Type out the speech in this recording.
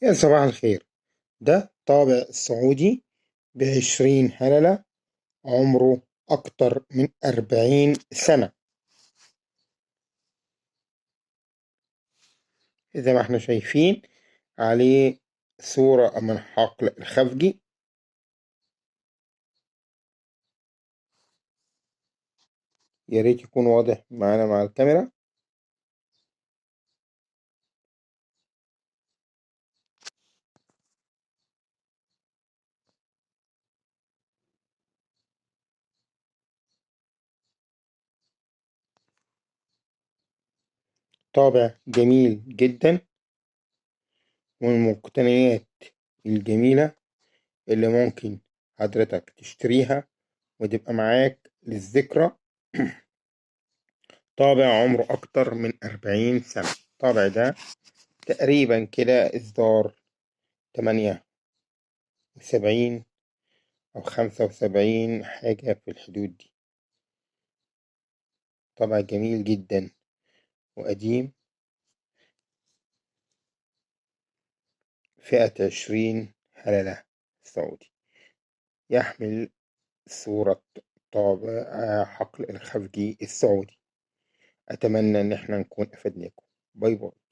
يا صباح الخير. ده طابع سعودي ب20 هللة، عمره أكتر من 40 سنة. زي ما احنا شايفين عليه صورة من حقل الخفجي. يا ريت يكون واضح معانا مع الكاميرا. طابع جميل جدا، ومن المقتنيات الجميلة اللي ممكن حضرتك تشتريها وتبقى معاك للذكرى. طابع عمره أكتر من 40 سنة. الطابع ده تقريبا كده إصدار 78 أو 75، حاجة في الحدود دي. طابع جميل جدا وقديم، فئة 20 هللة سعودي، يحمل صورة طابع حقل الخفجي السعودي. أتمنى إن احنا نكون أفدناكم. bye bye.